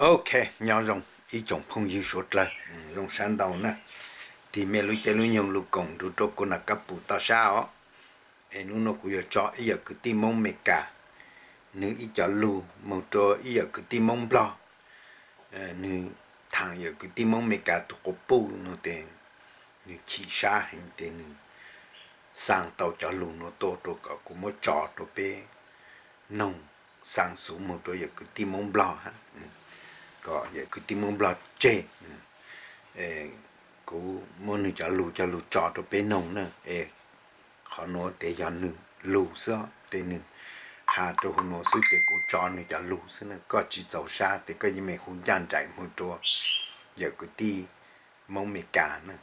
Ok, nyob zoo ib tsoom phooj ywg suav dlawg, zoo sab ntau na. Tig mej lub caij lub nyoog lug koom nrug rua kuv nam kab pum toj sab os. Es nub nua kuv yuav tso ib yawm kwv tij Moob Meskas, nwg ib co lug moog rua ib yawm kwv tij Moob Nplog. Nwg thaam yawm kwv tij Moob Meskas tug quas puj nua tes nwg chim sab heev tes nwg xaa tau cov lug nua tuaj rua kom kuv muab tso rua peb noog, xaa xuv moog rua yawm kwv tij Moob Nplog hab, kom yawm kwv tij Moob Nplog tseg. Kuv muab nwg cov lug coj lug tso rua peb noog na. Es qhov nuav tes yog nwg lug xwb os, tes nwg has rua huv nuav xwb tes kuv tso nwg cov lug xwb na. Koj tsi txaus sab tes koj yeej meem hu ncaj nraim moog rua yawm kwv tij Moob Meskas na.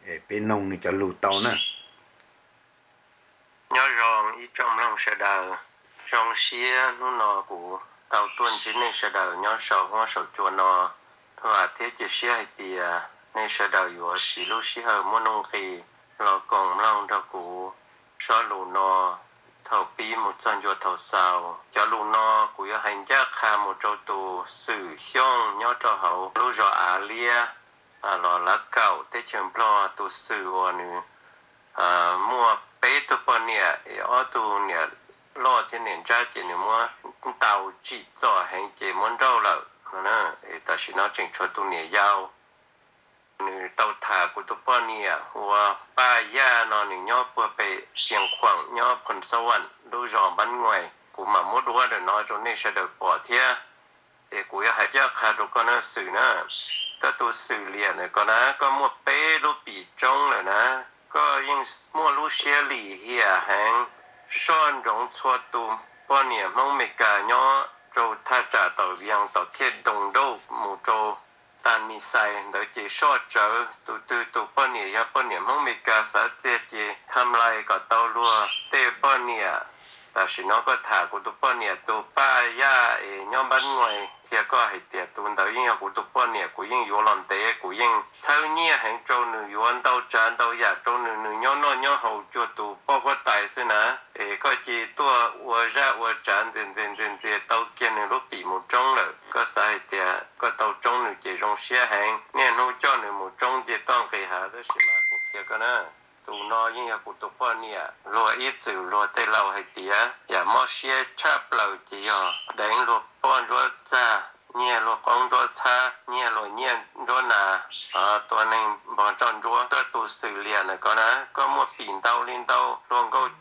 Es peb noog nwg cov lug tau na. Nyob zoo ib tsoom mloog sawv daws, zoo siab hnub no kuv tau tuaj ntsib nej sawv daws nyob sau huab sau cua no. Vam thiab cia siab hais tias nej sawv daws yuav siv lub sij hawm muaj nuj nqis los koom mloog nrog kuv zaj lug no thaum pib mus txog ncua thaum xaus. Cov lug no kuv yuav hais ncaj qha mus rau tus Xwm Xyooj nyob rau hauv lub zos Av Liab, los Lav Kaum teb chaws Nplog. Tus Xwm uas nws muaj peb tug poj niam, ob tug niam loj thiab niam nrab ces nws muab ntaus tsim txom heev ces muab nrauj lawm. Tam sim no tseem tshuav tus niam yau. Nws tau tham kuv tus poj niam hu ua Paj Yaj no, nws nyob puag pem Sias Khuam nyob Phoos Xab Vam lub zos Npab Nuais. Kuv mam muab duab ntawm no rau nej sawv daws pom thiab. Es kuv yuav hais ncaj qha rau koj na Xwm na, koj tus Xwm Liam na koj na, koj muaj peb lub pim tsoob lawm na. Koj yeej muaj lub siab lim hiam heev, soj ntsoov txhua tus poj niam Hmoob Meskas nyob rau thaj tsam tom Vias tom Khej Doos Nrauj mus rau Tam Mis Xais ntawd ces soj tsawv. Tus twg tus poj niam yog poj niam Hmoob Meskas xav txiag ces tham lais kom tau luag tej poj niam. Tam sim no koj tham kuv tus poj niam tus Paj Yaj es nyob Npab Nuais, qhia koj hais tias tus ntawd yeej yog kuv tus poj niam, kuv yeej yuav los ntev, kuv yeej txhawb nyiaj heev rau nws, yuav ntau tsav ntau yam rau nws, nws nyob noj nyob haus cuag tus poj huab tais xwb na. Es koj cia tuaj ua zaj ua tsav ntxias ntxias ntxias ntxias tau kiag nws lub pim mus tsoob lawm. Koj xav hais tias koj tau tsoob nws ces zoo siab heev, niaj hnub coj nws mus tsoob nce toj nqis hav, tab sis mas kuv qhia koj na, tus no yeej yog kuv tus poj niam. Luag ib txwm luag tej laus hais tias yam mob siab tshaj plaws ces yog deev luag poj ntsuab txag, nyiag luag qoob ntsuab txhab, nyiag luag nyiaj ntsuab nas, tua neeg npog nroj ntsuab. Koj tus Xwm Liam na koj na, koj muaj pim ntau li ntau, hluas nkauj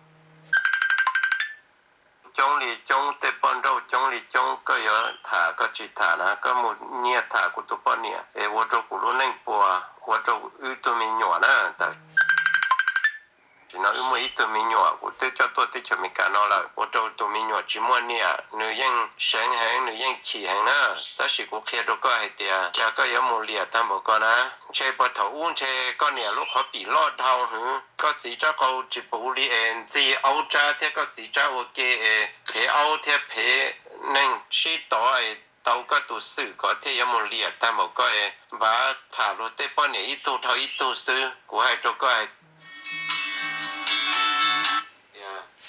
coob li coob, tej poj nrauj coob li coob, koj yuav tham koj tsis tham na, koj mus nyiag tham kuv tus poj niam es ua rau kuv lub neej puas, ua rau wb tug me nyuam na. Tam sim no wb muaj ib tug me nyuam, kuv twb coj tuaj teb chaws Amelikas no lawm, ua rau tus me nyuam tsis muaj niam, nws yeej seev heev, nws yeej chim heev na. Tab sis kuv qhia rau koj hais tias cas koj yuav mus liam tag npaum ko na. Ntshe puag thaum ub ntshe koj niam lub qhov pim loj dhau hwv, koj txiv rab qau tsis puv li es ntxig aub tsab thiab koj txiv tsab ua ke es phev aub thiab phev neeg sib tov es tau koj tus Xwm ko thiaj yuav mus liam tag npaum ko es npav tham luag tej poj niam ib tug dhau ib tug xwb. Kuv hais rau koj hais tias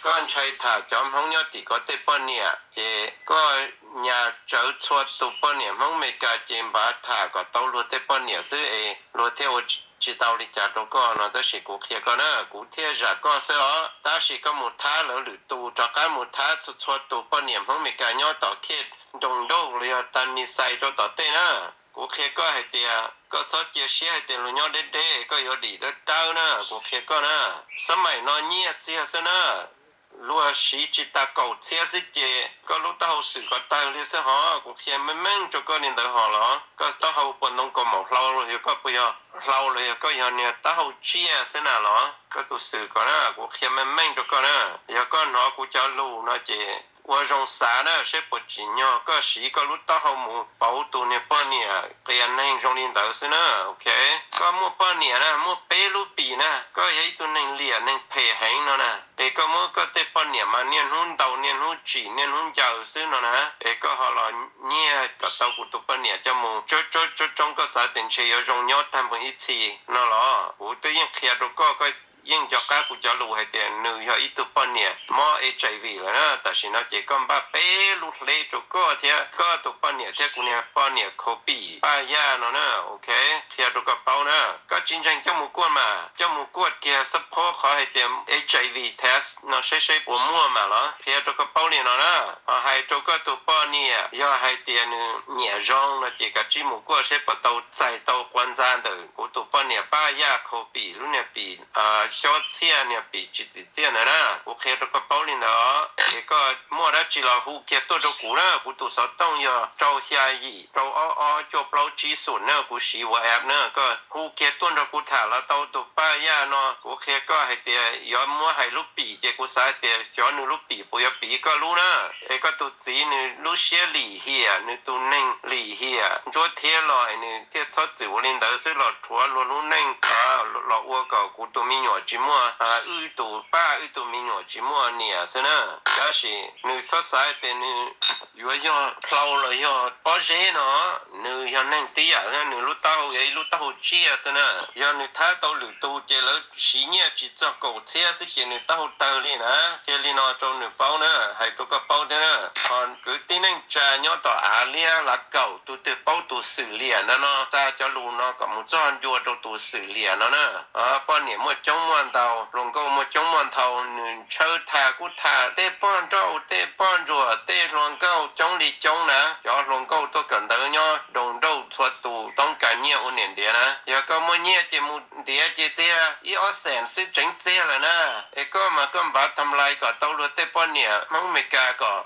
koj ntshai tham cov Hmoob nyob tim ko tej poj niam ces koj nyas tsawv txhua tus poj niam Hmoob Amelikas ces npav tham kom tau luag tej poj niam xwb es luag thiaj ua tsis tau li cas rau koj no. Tab sis kuv qhia koj na, kuv thiaj zam koj xwb os. Tab sis koj mus thab lawv lwm tus, rov qab mus thab txhua txhua tus poj niam Hmoob Amelikas nyob tom Khej Doos Nrauj los yog Tam Mis Xais rau tom tej na. Kuv qhia koj hais tias koj txhob cia siab hais tias luag nyob deb deb koj yuav dim dawb dawb na. Kuv qhia koj na, xab maim no nyiaj txiag xwb na, luag siv tsis tas kaum txhiab xwb ces koj lub taub hau xwm ko tawg li xwb hos. Kuv qhia meej meej rau koj li ntawd hos los koj taub hau puas ntoo kaus maum hlau los yog koj puas yog hlau los yog koj yog niag taub hau tsiaj xwb na los? Koj tus xwm ko na, kuv qhia meej meej rau koj na, yog koj hnov kuv cov lus no ces ua zoo xav na saib puas tsim nyog koj siv koj lub taub hau mus pauv tus niag poj niam qias neeg zoo li ntawd xwb na. Ok, koj muaj poj niam na, muaj peb lub pim na, koj yog ib tug neeg liam neeg phem heev no na, es koj muab koj tej poj niam mas niaj hnub ntaus niaj hnub tsim niaj hnub ncaws xwb no na, es koj ho los nyiag kom tau kuv tus poj niam coj mus tsob tsob tsob tsoob, koj xav tias ntshe yuav zoo nyob tag npaum ib txhis no los? Kuv twb yeej qhia rau koj, koj yeej nco qab kuv cov lus hais tias nws yog ib tug poj niam mob HIV lawm na. Tam sim no ces koj npaj peb lub hleb rau koj thiab koj tus poj niam thiab kuv niag poj niam COVID paj yaj no na. Ok, qhia rau koj paub na, koj tsis ntseeg coj mus kuaj mas, coj mus kuaj kiag xab phob qhov hais tias HIV test no seb seb puas muaj mas los qhia rau koj paub li no na. Ho hais rau koj tus poj niam, yog hais tias nws nyiam zoo no ces kav tsij mus kuaj seb puas tau txais tau quas ntxa ntawm kuv tus poj niam paj yaj COVID lub niag pim xyob txhiaj niag pim tsis txim txiaj ntawd na. Kuv qhia rau koj paub li ntawd, ces koj muaj dab tsi los hu kiag tuaj rau kuv na. Kuv tus xov tooj yog rau xya yim rau ob ob cuaj plaub tsib xoom na, kuv siv WhatsApp na. Koj hu kiag tuaj nrog kuv tham los tau tus paj yaj no. Kuv qhia koj hais tias yuav muab hais lub pim ces kuv xav hais tias xyov nws lub pim puas yuav piv koj lub na. Es koj tus txiv nws lub siab lim hiam, nws tus neeg lim hiam ntsuab thiab los nws thiaj txhob txwm ua li ntawd xwb, los rhuav luag lub neej los ua kom kuv tus me nyuam tsis muaj, wb tus paj wb tus me nyuam tsis muaj niam xwb na. Tab sis nws txhob xav tias nws yuav yog dlau los yog pob zeb no, nws yog neeg tib yam, nws lub taub hau yog ib lub taub hau tsiaj xwb na. Yog nws thab tau lwm tus ces lawv siv nyiaj tsis txog kaum txhiab xwb ces nws taub hau tawg li na. Qhia li no rau nws paub na, hais rau koj paub thiab na. Ho kwv tij neej tsa nyob tom Av Liab Lav Kaum tus twg paub tus Xwm Liam no no, xa cov lus no kom mus txog ncua rau tus Xwm Liam no na. Poj niam muaj coob muaj ntau, hluas nkauj muaj coob muaj ntau, nws ntshaw tham kuj tham tej poj nrauj tej poj ntsuam tej hluas nkauj coob li coob na. Cov hluas nkauj tuaj kawm ntawv nyob nroo nrauj txhua tus toob kas nyiaj ua niam ntiav na. Yog koj muaj nyiaj ces mus ntiav ces txiag ib ob xees xwb tseev txiag lawm na. Es koj mas koj npav tham lais kom tau luag tej poj niam Hmoob Meskas kom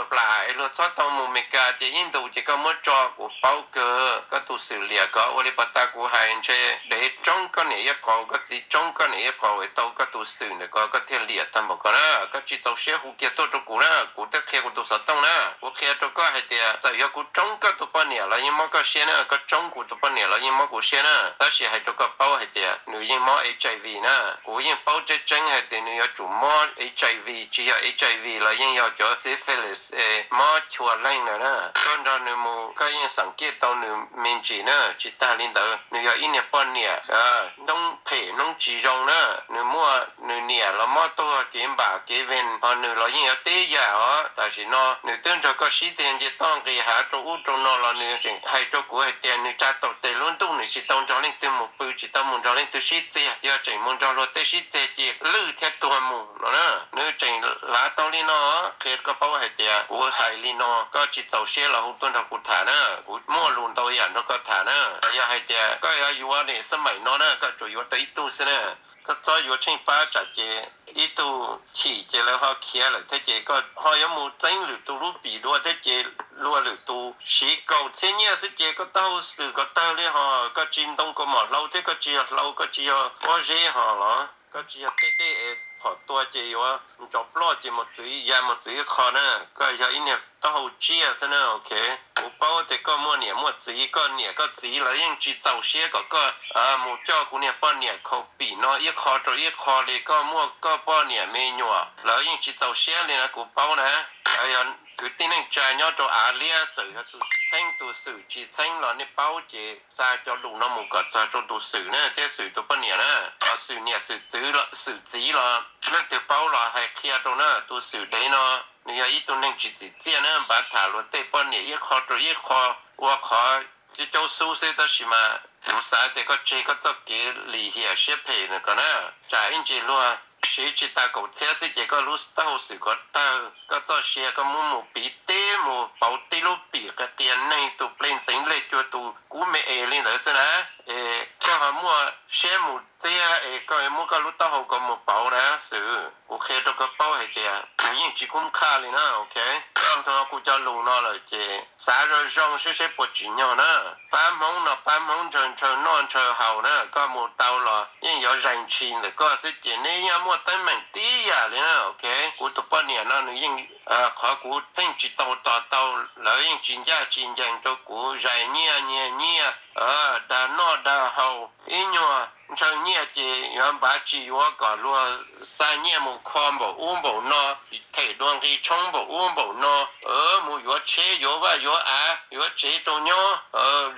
plam es luag txhob tau mus Meskas ces ib ntus ces koj muab tso. Kuv paub kawg koj tus Xwm Liam, koj ua li puas tas kuv hais ntshe dev tsoob koj niam ib qho, koj txiv tsoob koj niam ib qho es tau koj tus Xwm ntawm ko koj thiaj liam tag npaum ko na. Koj tsis txaus siab hu kiag tuaj rau kuv na, kuv twb qhia kuv tus xov tooj na. Kuv qhia rau koj hais tias txawm yog kuv tsoob koj tus poj niam los yeej mob koj siab na, koj tsoob kuv tus poj niam los yeej mob kuv siab na. Tab sis hais rau koj paub hais tias nws yeej mob HIV na. Kuv yeej paub tseeb tseeb hais tias nws yuav tsum mob HIV, tsis yog HIV los yeej yog cov syphilis es mob chua leej na na. Koj nrog nws mus koj yeej xeem kiaj tau nws me ntsis na. Tsis tag li ntawd nws yog ib niag poj niam hnub phem hnub tsis zoo na. Nws muaj nws niam los mob tuag kev npam kev vees, ho nws los yeej yuav teb yam os. Tam sim no nws twb nrog koj sib txiag nce toj nqis hav rau ub rau no los nws tseem hais rau kuv hais tias nws tsa tau tes lub ntuj nws tsis tau nrog leej twg mus pw, tsis tau mus nrog leej twg sib txiag, yog tseem mus nrog luag tej sib txiag ces lwj thiab tuag mus no na. Nws tseem lav tau li no. Qhia koj paub hais tias kuv hais li no koj tsis txaus siab los hu tuaj nrog kuv tham na. Kuv muaj lus ntau yam nrog koj tham na. Yog hais tias koj yuav yuav ne xab maim no na koj tsuas yuav tau ib tug xwb na. Koj txhob yuav tsheej pab tsam ces ib tug chim ces lawv ho khiav lawm thiab ces koj ho yuav mus txeeb lwm tus lub pim dua thiab ces luag lwm tus siv kaum txhiab nyiaj xwb ces koj taub hau xwm kom tawg li ho. Koj tsis ntoo kaus mom hlau thiab koj tsis yog hlau, koj tsis yog pob zeb ho los koj tsis yog tej dej es phom tua ces yuav ntsos ploj ces mus txwv ya mus txwv ib qho na. Koj yog ib niag taub hau tsiaj xwb na. Ok, kuv paub tias koj muaj niam muaj txiv, koj niam koj txiv lawv yeej tsis txaus siab kom koj mus coj kuv niag poj niam khaus pim no ib qho rau ib qho li. Koj muaj koj poj niam me nyuam lawv yeej tsis txaus siab li na, kuv paub na. Yog kwv tij neej tsa nyob rau Av Liab txawm yog tus txheeb tus xwm tsis txheeb los nej paub ces xa cov lus no mus kom txog rau tus xwm na thiab xwm tus poj niam na. Xwm niam xwm txiv los leej twg paub los hais qhia rau na. Tus xwm dev no nws yog ib tug neeg tsis txim txiaj na, npav tham luag tej poj niam ib qho rau ib qho ua qhov cib caub xub xwb. Tab sis mas kuv xav tias koj tseg koj txoj kev lim hiam siab phem na ko na. Tsam ib ntsis luag siv tsis tas kaum txhiab xwb ces koj lub taub hau xwm kov tawg, koj txoj sia koj muab mus piv teb mus pauv tib lub pim qias qias neeg tus pleg ntxeev leg cuag tus kub me es li ntawd xwb na. Es koj ho muaj siab mus txiag es koj muab koj lub taub hau ko mus pauv na xwm. Kuv qhia rau koj paub hais tias kuv yeej tsis kub qhaj li na. Ok, koj hnov kuv cov lus no lawm ces xav zoo zoo seb seb puas tsim nyog na. Pab Hmoob no pab Hmoob ntshaw ntshaw noj ntshaw haus na, koj mus tau los yeej yuav zais ntshis ntawm koj xwb ces neb yeej muaj teeb meem tib yam li na. Ok, kuv tus poj niam no nws yeej, qhov kuv pheej tsis tau tos tau, lawv yeej tsis ncaj tsis ncees rau kuv, zais nyiaj nyiag nyiaj, dag noj dag haus, ib nyuag ntshaw nyiaj ces yuav npav tsis yuav kom luag xa nyiaj mus kho npaum ub npaum no, them dua nqi tshoob npaum ub npaum no, mus yuav tsheb yuav vaj yuav av yuav tsev rau nyob,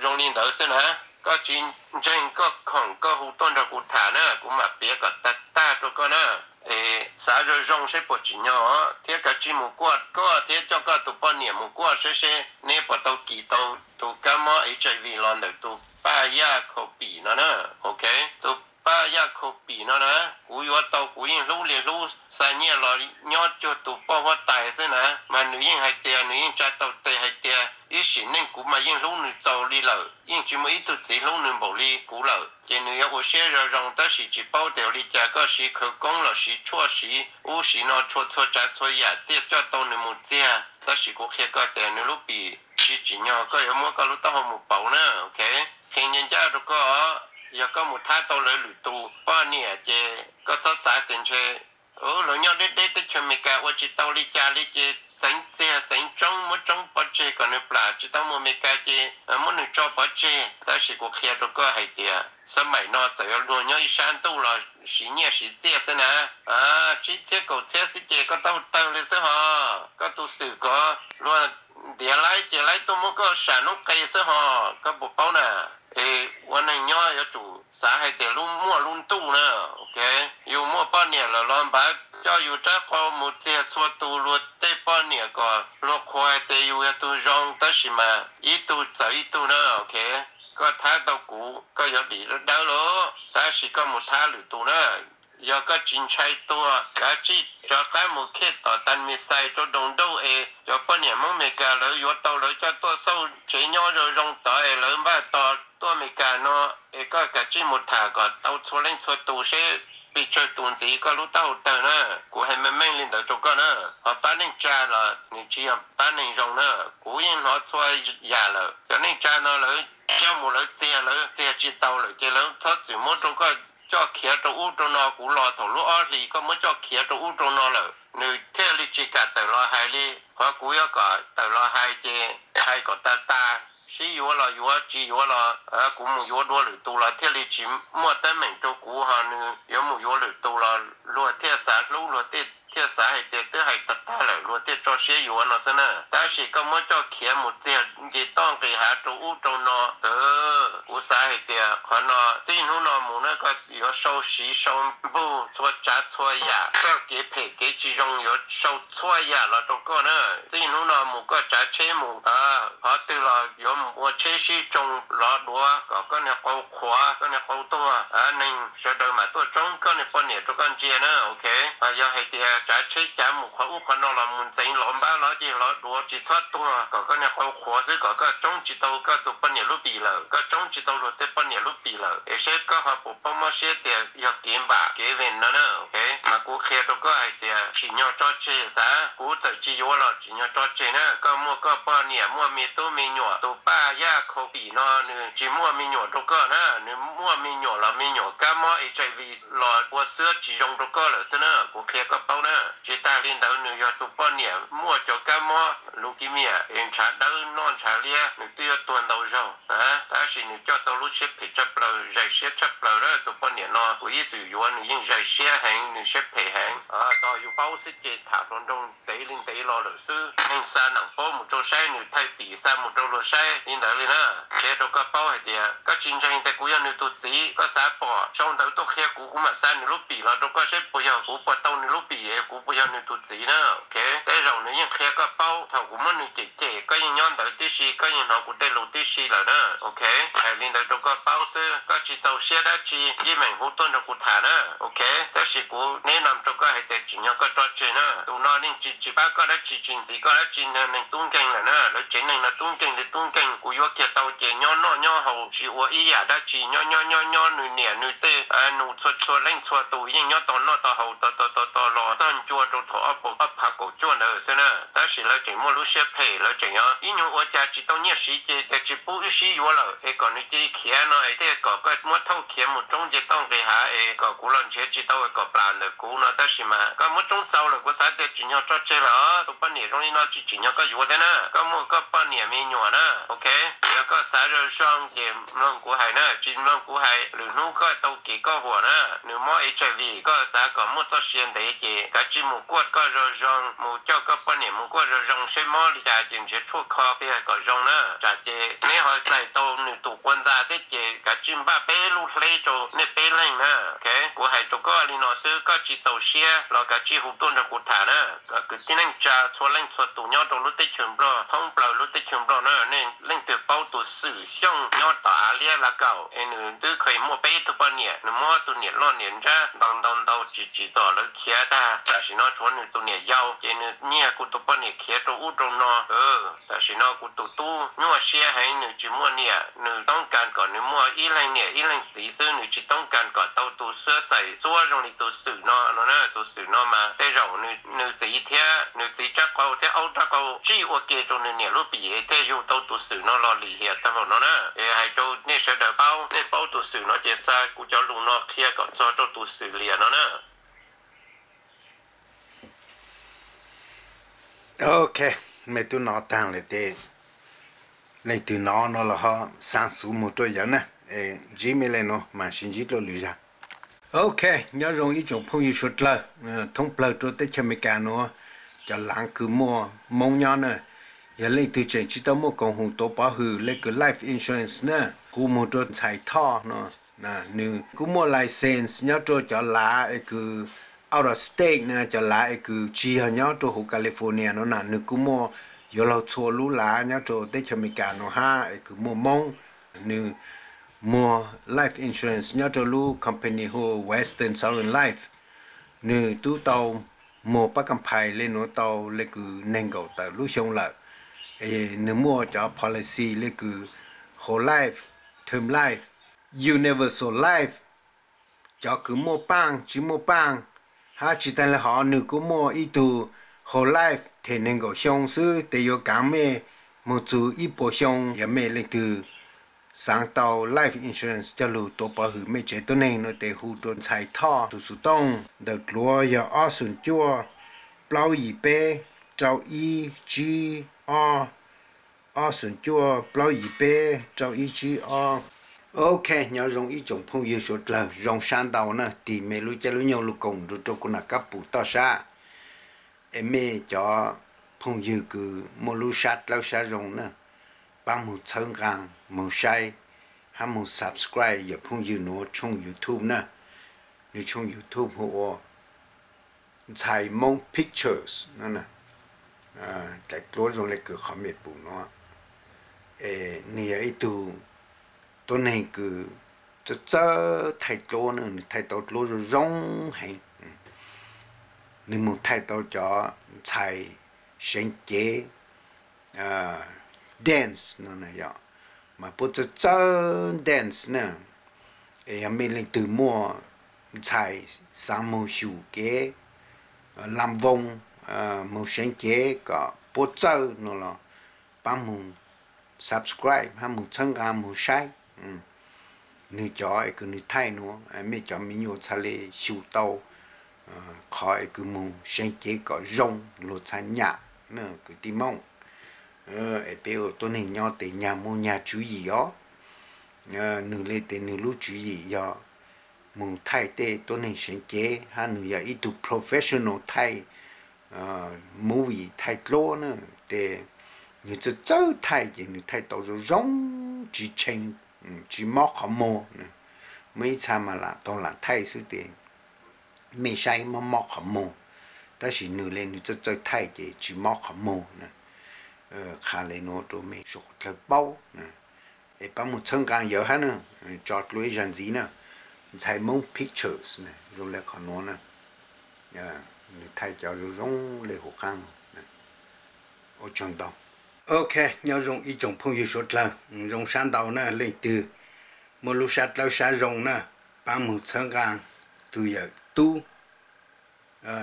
zoo li ntawd xwb na. Koj tsis ntseeg koj khoom koj hu tuaj nrog kuv tham na. kuv mam piav kom tag tag rau koj na. Es xav zoo zoo seb puas tsim nyog thiab kav tsij mus kuaj koj thiab coj koj tus poj niam mus kuaj seb seb neb puas tau kis tau tus kab mob HIV los ntawm tus paj yaj khaus pim no na. Ok, tus paj yaj khaus pim no na, kuv yuav tau kuv yeej hlub li hlub, xa nyiaj los nyob cuag tus poj huab tais xwb na, mas nws yeej hais tias nws yeej tsa tau tes hais tias ib sim neej kuv mas yeej hlub nws txaus li lawm, yeej tsis muaj ib tug txiv hlub nws npaum li kuv lawm, ces nws yuav ua siab zoo zoo tab sis tsis paub tias ua li cas koj siv khawv koob los siv tshuaj siv ub siv no txhua txhua tsav txhua yam thiaj coj tau nws mus txiag. Tab sis kuv qhia koj tias nws lub pim tsis tsim nyog koj yuav muab koj lub taub hau mus pauv na. Ok, qhia ncaj ncaj rau koj, yog koj mus thab tau lawv lwm tus poj niam ces koj txhob xav tias ntshe lawv nyob deb deb teb chaws Amelikas ua tsis tau li cas li ces txeev txiag txeev tsoob, muab tsoob pov tseg kom nws plam tsis tau mus Amelikas ces muab nws tso pov tseg. Tab sis kuv qhia rau koj hais tias xab maim no txawm yuav luag nyob ib sab ntuj los siv nyiaj siv txiaj xwb na, tsib txhiab kaum txhiab xwb ces koj taub hau tawg li xwb hos. Koj tus xwm kom luag ntiav laib ces laib tuaj muab koj sam noob qes xwb hos, koj puas paub na? Es ua neeg nyob yuav tsum xav hais tias lub muaj lub ntuj na. Ok, yus muaj poj niam lawm los npaj coj yus rab qau mus txiag txhua tus luag tej poj niam kom luag qhuas hais tias yus yog tus zoo, tab sis mas ib tug txawv ib tug na. Ok, koj thab tau kuv koj yuav dim dawb dawb lauj, tab sis koj mus thab lwm tus na. Yog koj tsis ntshai tuag kav tsij rov qab mus khej tom tas mis xais rau doos nrauj es cov poj niam Hmoob Amelikas lawv yuav tau lawv coj tuaj xauj tsev nyob zoo zoo tod es lawv npaj tos tuaj Amelikas no, es koj kav tsij mus tham kom tau txhua leej txhua tus seb pes tsawg tus ntxiv koj lub taub hau tawg na. Kuv hais meej meej li ntawd rau koj na, ho pab neej tsa los nws tsis yog pab neeg zoo na. Kuv yeej hnov txhua yam lawm, cov neej tsa no lawv coj mus lawv txiag, lawv txiag tsis tau lawm ces lawv txhob txwm muab rau koj coj khiav rau ub rau no. Kuv los thaum lub ob hlis koj muab coj khiav rau ub rau no lawm, nws thiaj li tsis kam tawm los hais li. Qhov kuv yuav kom tawm los hais ces hais kom tas tas, sib yuav los yuav, tsis yuav los kuv mus yuav dua lwm tus los thiaj li tsis muaj teeb meem rau kuv, ho nws yuav mus yuav lwm tus los luag thiaj xav hlub, luag thiaj xav hais tias twb hais tag tag lawm luag thiaj tso siab yuav no xwb na. Tab sis koj muab coj khiav mus txiag nce toj nqis hav rau ub rau no, kuv xav hais tias qhov no txij hnub no mus na koj yuav sau siv sau npug txhua tsav txhua yam, koj kev phem kev tsis zoo yuav sau txhua yam los rau koj na. Txij hnub no mus koj tsav tsheb mus qhov twg los yuav mus ua tsheb sib tsoo los duav kom koj niag qau qhuav koj niag qau tuag, neeg sawv daws mam tuaj tsoob koj niag poj niam rau koj ntsia na. Ok, yog hais tias tsav tsheb cav mus qhov ub qhov no los mus ntxeev los npab los ceg los duav tsis txhob tuag kom koj niag qau qhuav xwb kom koj tsoob tsis tau koj tus poj niam lub pim lawm, koj tsoob tsis tau luag tej poj niam lub pim lawm es seb koj ho puas paub mob siab tias yog kev npam kev vees no na. Ok, mas kuv qhia rau koj hais tias tsim nyog tso tseg xav, kuv txawm tsis yuav los tsim nyog tso tseg na. Koj muaj koj poj niam muaj me tub me nyuam, tus paj yaj khau pim no nws tsis muaj me nyuam rau koj na, nws muaj me nyuam los me nyuam kab mob HIV los ua xwab tsis zoo rau koj lawm xwb na, kuv qhia koj paub na. Tsis tas li ntawd nws yog tus poj niam muaj cov kab mob leukemia es ntshav dawb noj ntshav liab, nws twb yuav tuag ntau zaug, tab sis nws coj tau lub siab phem tshaj plaws, zais siab tshaj plaws na. Tus poj niam no kuv ib txwm yuav nws yeej zais siab heev, nws siab phem heev. Tos yus paub xwb ces tham hluas nraug ntev li ntev los lawm xwb. Neeg xa nam pob mus rau saib, nws thaij pim xa mus rau luag saib li ntawd li na. Qhia rau koj paub hais tias koj tsis ntseeg tias kuv yog nws tus txiv, koj xav pom sau ntawv tuaj qhia kuv, kuv mam xa nws lub pim los rau koj seb puas yog kuv puas tau nws lub pim es kuv puas yog nws tus txiv na. Ok, tej zaum nws yeej qhia koj paub, thaum kuv muab nws cem cem koj yeej nyob ntawd tib si, koj yeej hnov kuv tej lus tib si lawm na. Ok, hais li ntawd rau koj paub xwb, koj tsis txaus siab dab tsi yeej meem hu tuaj nrog kuv tham na. Ok, tab sis kuv neb no rau koj hais tias tsim nyog koj tso tseg na. Tus no yeej tsis tsis pab koj dab tsi, tsis ntxiv koj dab tsi, neeg tub nkeeg lawm na. Lawv tsev neeg no tub nkeeg li tub nkeeg, kuv yuav kiag tau ces nyob noj nyob haus tsis ua ib yam dab tsi, nyob nyob nyob nyob nws niam nws tej nus txhua txhua leej txhua tus yeej nyob tau noj tau haus tau tau tau los txog ncua rau thaum ob phav kaum cuaj ntawd xwb na. Tab sis lawv tseem muaj lub siab phem, lawv tseem yog ib nyuag ua cas tsis tau nyiaj siv ces tias tsis pub wb sib yuav lawm es kom nws cia li khiav no es thiaj kom koj muab thauj khiav mus roob nce toj nqis hav es kom kuv los nrhiav tsis tau kom plam ntawm kuv no. Tab sis mas koj muab tsoob txaus lawm, kuv xav tias tsim nyog tso tseg lawm os. Tus poj niam zoo li no tsis tsim nyog koj yuav thiab na. Koj muaj koj poj niam me nyuam na. Ok, yog koj xav zoo zoo ces mloog kuv hais na, tsis mloog kuv hais lwm hnub koj tau kev koj huam na. Nws mob HIV koj xav kom muaj txoj sia ntev ces kav tsij mus kuaj koj zoo zoo, mus coj koj poj niam mus kuaj zoo zoo seb mob li cas ces nrhiav tshuaj kho tiag kom zoo na. Tsam ces neb ho txais tau nws tus qua ntxa thiab ces kav tsij npaj peb lub hleb rau nej peb leeg na. Ok, Kuv hais rau koj li no xwb, koj tsis txaus siab los kav tsij hu tuaj nrog kuv tham na. Kwv tij neej tsa txhua leej txhua tus nyob rau lub teb chaws Nplog, thoob plaws lub teb chaws Nplog na, nej leej twg paub tus Xwm Xyooj nyob tom Av Liab Lav Kaum es nws twb kheev muaj peb tug poj niam, nws muab tus niam loj niam nrab ntaus ntaus ntaus tsis tsim txom lawv khiav tag. Tam sim no tshuav nws tus niam yau ces nws nyiag kuv tus poj niam khiav rau ub rau no. Tam sim no kuv tus tub nyuaj siab heev, nws tsis muaj niam, nws toob kas kom nws muaj ib leeg niam ib leeg txiv xwb, nws tsis toob kas kom tau tus xwb xais txhua zoo li tus Xwm no no na. Tus Xwm no mas tej zaum nws txiv thiab nws txiv rab qau thiab aub rab qau tsij ua ke rau nws niam lub pim es thiaj yug tau tus Xwm no los lim hiam tag npaum no na. Es hais rau nej sawv daws paub, nej paub tus Xwm no ces xa kuv cov lus no qhia kom txog rau tus Xwm Liam no na. Ok, mej tub nov taag lawm tes leej twg nov no los ho xaa xuv moog rua yawg na. Ntsib mej le nuav mas sib ntsib dlua lwm zag. Ok, nyob zoo ib tsoom phooj ywg suav dlawg thoob plawg rua teb chaws Amelikas nuav, cov laav kws muaj Moob nyob na. Yog leej twg tseem tsis tau muaj koom haum tuav pov hwm le kws life insurance na, hu moog rua ntxhais Thoj no. Nws kuj muaj license nyob rua cov laav es kws out of state na, cov laav es kws tsis yog nyob rua huv California no na. Nws kuj muaj yuav luag txhua lub laav nyob rua teb chaws Amelikas nuav hab es kws muaj Moob. Nws muag life insurance nyob rua lub company hu Western Sovereign Life. Nws tub tau muag pab kam phais le nuav tau le kws neeg nkaum tawm lub xyoo lawm. Nws muaj cov policy le kws whole life, term life, universal life, cov kws muaj paaj tsis muaj paaj, hab tsis taag le hov nws kuj muaj ib tug whole life them neeg nkaum xyoo xwb tes yuav kaav mej moog txug ib puas xyoo. Yog mej leej twg xaav tau life insurance coj lug tuav pov hwm mej tsev tuab neeg no tes hu rua ntxhais Thoj tug xuv tooj ntawm dluav yog ob xoom cuaj plaub yim peb rau ib tsib ob, ob xoom cuaj plaub yim peb rau ib tsib ob. Ok, nyob zoo ib tsoom phooj ywg suav dlawg, zoo sab ntau na, tig mej lub caij lub nyoog lug koom nrug rua kuv nam kab pum toj sab. Es mej cov phooj ywg kws muaj lub sab dlawb sab zoo na, paab moog txhawb nqaa moog saib hab moog subscribe yawm phooj ywg nuav tshooj YouTube na. Nws tshooj YouTube hu ua Ntxhais Moob Pictures no. Daim duab zoo le kws qhov mej pum nuav, nwg yog ib tug tuab neeg kws txawj txawj thaij duab na, nwg thaij tau duab zoo zoo heev. Nwg moog thaij tau cov ntxhais seev cev dance no, mas puab txawj txawj dance na. Es yog mej leej twg muaj ntxhais xaav moog xyum kev lam voos, moog seev cev kom puab txawj no los paab moog subscribe hab moog txhawb nqaa moog saib nwg cov es kws nwg thaij nuav. Mej cov me nyuam txhaj le xyum tau qhov es kws moog seev cev kom zoo luag txhaj nyam na kwv tij Moob. Es peb ua tuab neeg nyob tes nyag muaj nyag tswv yim os. Nwg le tes nwg lub tswv yim yog moog thaij tej tuab neeg seev cev hab nwg yog ib tug professional thaij movie thaij duab na, tes nwg txawj txawj thaij ces nwg thaij tau zoo zoo, tsis tshee, tsis mob qhov muag. Muaj ib txha mas lam taug lam thaij xwb tes mej saib mob mob qhov muag, tab sis nwg le nwg txawj txawj thaij ces tsis mob qhov muag na. Qha le nuav rua mej suav dlawg paub, es paab moog txhawb nqaa yawg hab na, tso dlua ib zag ntxiv na, Ntxhais Moob Pictures na, zoo le qhov nuav na, nwg thaij cov zoo zoo le huv qaab. Ua tsaug ntau. Ok, nyob zoo ib tsoom phooj ywg suav dlawg, zoo sab ntau na, leej twg muaj lub sab dlawb sab zoo na, paab moog txhawb nqaa tug yawm tub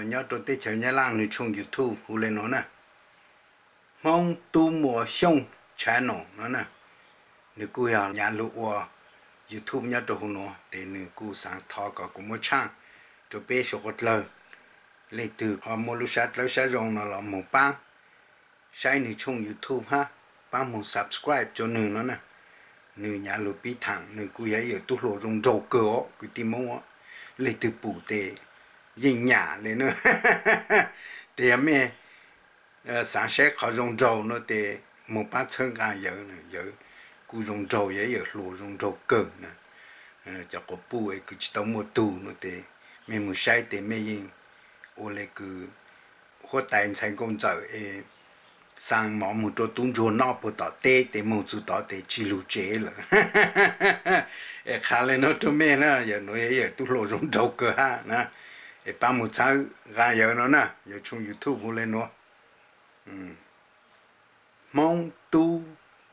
nyob rua teb chaws Nyab Laj, nwg tshooj YouTube hu le nuav na, Hmoob Tub Muas Xyooj Channel no na. Nwg kuj yog nyav lug ua YouTube nyob rua huv nuav, tes nwg kuj xaav thov kom kuv muab tshaaj rua peb suav dlawg. Leej twg ho muaj lub sab dlawb sab zoo no los moog paab saib nwg tshooj YouTube hab paab moog subscribe rua nwg no na. Nwg nyav lug pib thaam, nwg kuj yog ib yawm tub hluas zoo nraug kawg os kwv tij Moob. Leej twg pum tes yeej nyam le na. Tes yog mej xaav saib qhov zoo nraug no tes moog paab txhawb nqaa yawg, yawg kuj zoo nraug, yog ib yawm hluas zoo nraug kawg na. cov quas puj es kws tsis tau muaj tug no tes mej mus saib tes mej yeej ua le kws huab tais ntxhais nkauj ntxawm es xaa mov moog rua tub ntsuag noj puag tom teb tes moog txug tod tes tsi lug tsev lawm. Es qha le nuav rua mej na, yawm nuav yog ib yawm tub hluas zoo nraug kawg hab na. Es pab mus txhawb nqaa yawm nuav na, yawm tshooj YouTube hu le nuav, Hmoob Tub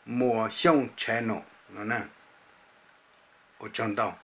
Muas Xyooj Channel no na. Ua tsaug ntau.